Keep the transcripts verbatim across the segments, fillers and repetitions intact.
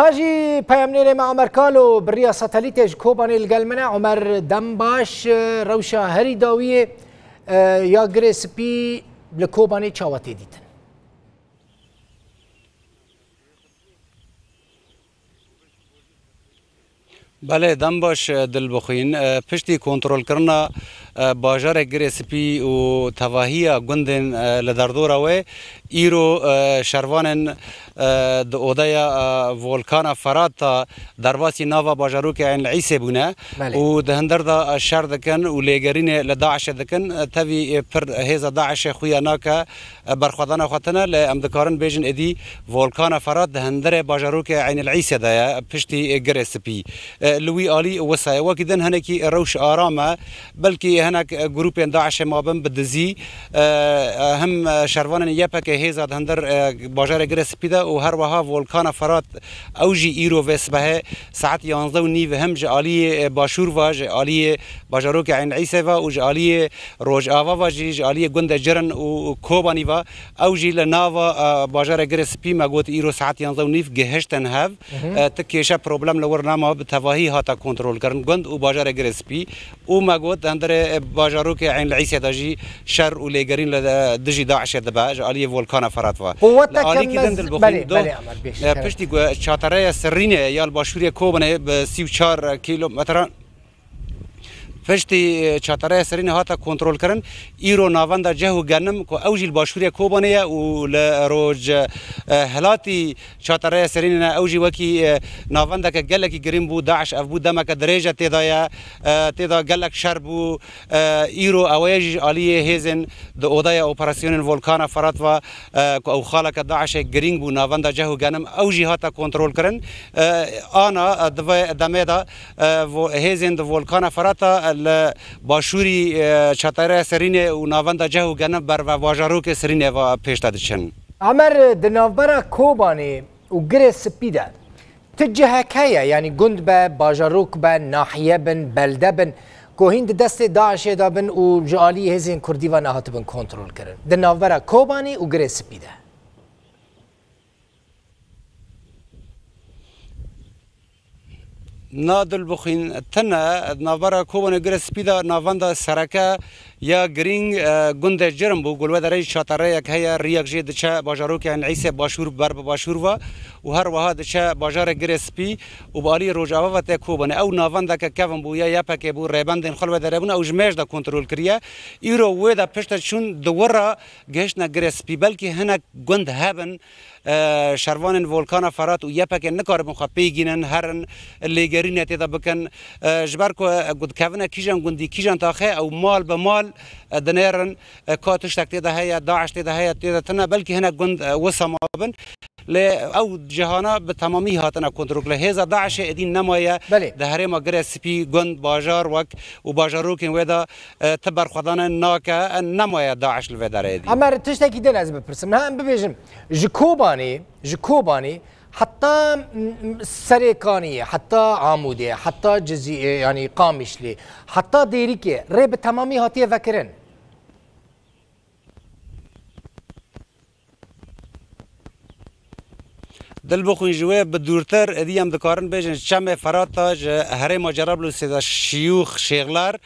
Jî peyamnêrê me Omer Kalo bi riya satelîtê ji Kobanê li gel min e. Omer, dem baş. Rewşa herî dawiyê, e, ya Girê Spî li Kobanê çawa tê dîtin? Belê, dem baş, e, Dilbixwîn. E, piştî kontrolkirina, e, bajarê Girê Spî û tevahiya gundên, e, li derdora wê, îro, e, şervanên, e, di odeya, e, Volkana Ferat de derbasî nava bajarokê Eyn Îsê bûne Belê. û di hindir de, e, şer dikin û lêgerînê li DAIŞê dikin. E, tevî, e, pir hêza DAIŞê xuya nake, e, berxwedana xwe tune, lê em dikarin bêjin êdî Volkana Ferat di hindirê bajarokê Eynil Îsê de ye, piştî, e, Girê Spî. E, li wî alî wisa ye. Wekî din hinekî rewş aram e. Belkî hinek, e, grûpên DAIŞê mabin bi dizî, e, e, him, e, şervanên Y P G hêza di hindir, e, bajarê Girê Spî de û her wiha Volkana Ferat ew jî îro vê sibehê saet yanzdeh û nîv him ji aliyê, e, başûr ve, ji aliyê bajarokê Eyn Îsê ve û ji aliyê Rojava ve jî, ji aliyê gundê Cirin û Kobanî ve, ew jî li nava, e, bajarê Girê Spî, me got îro saet yanzdeh û nîv gihiştin hev. Mhm. E, ti kêşe, problem li wir nema, bi tevahî hate kontrolkirin gund û bajarê Girê Spî û me got di hundirê, e, bajarokê Eyn Îsê de jî şer û lêgerîn li, e, dijî DAIŞê dibe ji aliyê Volkana Ferat ve. Li Quweteke alîkî din mez-, Dilbixwîn belê, do, belê, Amer, bêş, e, evet. piştî ku çatereya Sirînê ya li başûrê Kobanê bi sî û çar kîlometran Piştî, e, çatereya Serînê hate kontrolkirin, îro navenda Ceh û Genim ku ew jî li başûrê Kobanê ye û li roj, e, hilatî çatereya Serînê ne, ew jî wekî, e, navendeke gelekî girîng bû, DAIŞ ev bû demeke dirêj e tê de ye, e, tê de gelek şer bû. E, îro ew ê jî ji aliyê hêzên di odeya operasyonên Volkana Ferat ve, e, ku ew xaleke DAIŞê girîng bû, navenda Ceh û Genim, ew jî hate kontrolkirin. E, ana, e, di vê demê de, e, vo-, hêzên di Volkana Ferata, e, li başûrî, e, çatereya Serînê û navenda Ceh û Genim berve bajarokê Serînê ve pêş de diçin. Amer, di navbera Kobanê û Girê Spî de ti cihek heye, yanî gund be, bajarok be, nahiye bin, belde bin, ku hîn di destê DAIŞê de bin û ji alî hêzên Kurdî ve nehatibin kontrolkirin. Di navbera Kobanê û Girê Spî de. Na Dilbixwîn, tune di navbera Kobanê Girê Spî de navenda sereke ya girîng, e, gundê Cirim bû. Gulwe derê jî çatereyek heye, riyek jê diçe bajarokê Eyn Îsê başûr, ber bi başûr ve û her wiha diçe bajarê Girê Spî û bi alî rojava ve tê Kobanê. Ew navendeke kevin bû, ya Y P G bû, rêbendên xwe li wê derê bûn, ew ji mêj de kontrol kiriye. Îro wê de piştre çûn di wir re gihiştine Girê Spî. Belkî hinek gund hebin, e, şervanên Volkana Ferat û Y P G nikaribin xwe pêgînin, herin, lêgerînê tê de bikin. E, ji ber ku, e, ku dikevine kîjan gundî, kîjan taxê, ew mal bi mal, e, dinêrin, e, ka tiştek tê de heye, DAIŞ tê de heye, tê de tune, belkî hinek gund, e, wisa mabin. Lê ew cihana bi temamî hatine kontrol. Lê hêza DAIŞê êdî nemaye Belê. di herêma Girê Spî, gund, bajar wek û bajarokên wê de, e, ti berxwedane nake, e, nemaye DAIŞ li vê derê dî. Amer, tiştekî din ez bipirsim. Niha em bibêjin, ji Kobanê, ji Kobanê heta, m, m, Serêkaniyê, heta Amûdê, heta Cizî-, e, yanî Qamîşlê, heta Dêrikê rê bi temamî hatiye vekirin. Dilbixwîn, ji wê bi dûrtir, êdî em dikarin bêjin, ji Çemê Ferata, ji herêma Cerablûsê de Şiyûx, Şêxlar,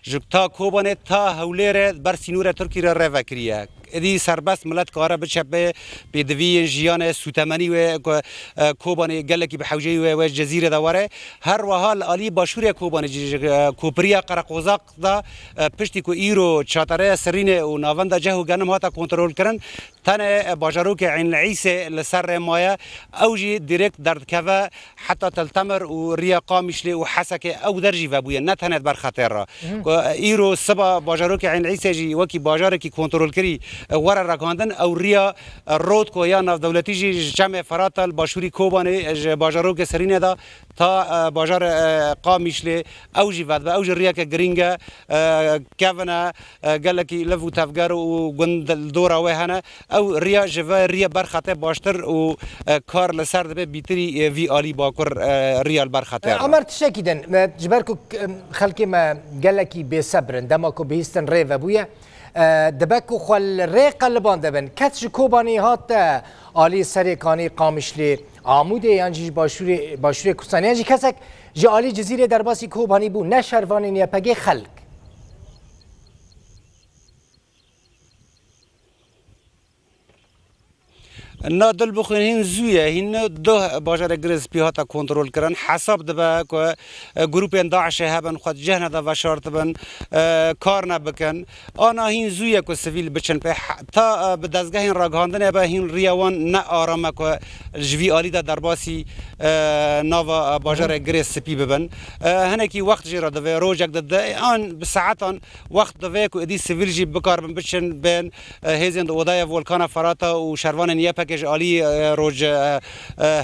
ji ta Kobanê ta Hewlêrê ber sînorê Tirkî re rê vekiriye. Êdî serbest milet kare biçe pê pêdiviyên jiyanê, sûtemenî wê ku, e, Kobanê gelekî bi hewceyî wê, wê Cezîrê de were. Her wiha li alî başûrê Kobanê jî ji, e, kopiriya Qereqozaq de, e, piştî ku îro çatereya Sirînê û navenda Ceh û Genim hate kontrolkirin, tenê, e, bajarokê Eyn Îsê li ser rê maye, ew jî dirêk derdikeve heta Til Temir û riya Qamîşlê û Hesekê, ew der jî vebûye, ne tenê di ber xetê re. Ku, e, îro siba bajarokê Eyn Îsê jî wekî bajarekî kontrolkirî, e, were ragihandin, ew riya, e, Rotko ya navdewletî jî ji Çemê Ferata li başûrî Kobanê, e, ji bajarokê Sirînê de ta, e, bajarê, e, Qamîşlê, ew jî vedibe. Ew jî riyeke girîng e, e, kevin e, e, gelekî liv û tevger û gund li dora wê hene. Ew riya ji vê riya berxetê baştir û, e, kar li ser dibe bîtirî, e, vî alî bakur, e, riya li berxetê E, re. Amer, tiştekî din, e, ji ber ku, e, xelkê me gelekî bêsebir in, dema ku bihîstin rê vebûye, e, dibe ku xwe li rê qeliban dibin. Kes ji Kobanê hat te alî Serêkanî, Qamîşlê, Amûdê yan jî ji başûrê, başûrê Kurdistanê yan jî kesek ji alî Cizîrê derbasî Kobanî bû, ne şervanên Y P G, xelk. Na dil bixwîn hîn zû ye, hîn duh bajarê Girê Spî hate kontrol kirin. Hesab dibe ku, e, grûpên DAIŞê hebin, xwe cih nede veşartibin, e, kar nebikin. Ana hîn zû ye ku sivîl biçin pê. He-, ta, e, bi dezgehên ragihandinê be hîn riya wan ne aram e ku ji vî alî de derbasî, e, nava, e, bajarê Girê Spî bibin. E, hinekî wext jê re divê, rojek dide, an bi saetan wext divê ku êdî sivîl jî bikaribin biçin bên, e, hêzên di odaya Volkana Ferata û şervanên Y P G ji alî, e, roj, e, e,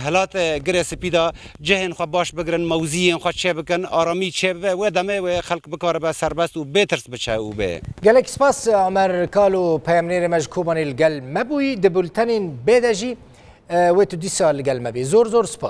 hilat, e, Girê Spî de cihên xwe baş bigirin, mewziyên xwe çêbikin, aramî çêbibe, wê demê wê xelk bikaribe serbest û bê tirs biçe û bê. Gelek spas, Amer Kalo, peyamnêrê me ji Kobanê li gel me bûyî. Di bultenên bê de jî, e, wê tu dîsa li gel me bî. Zor zor spas.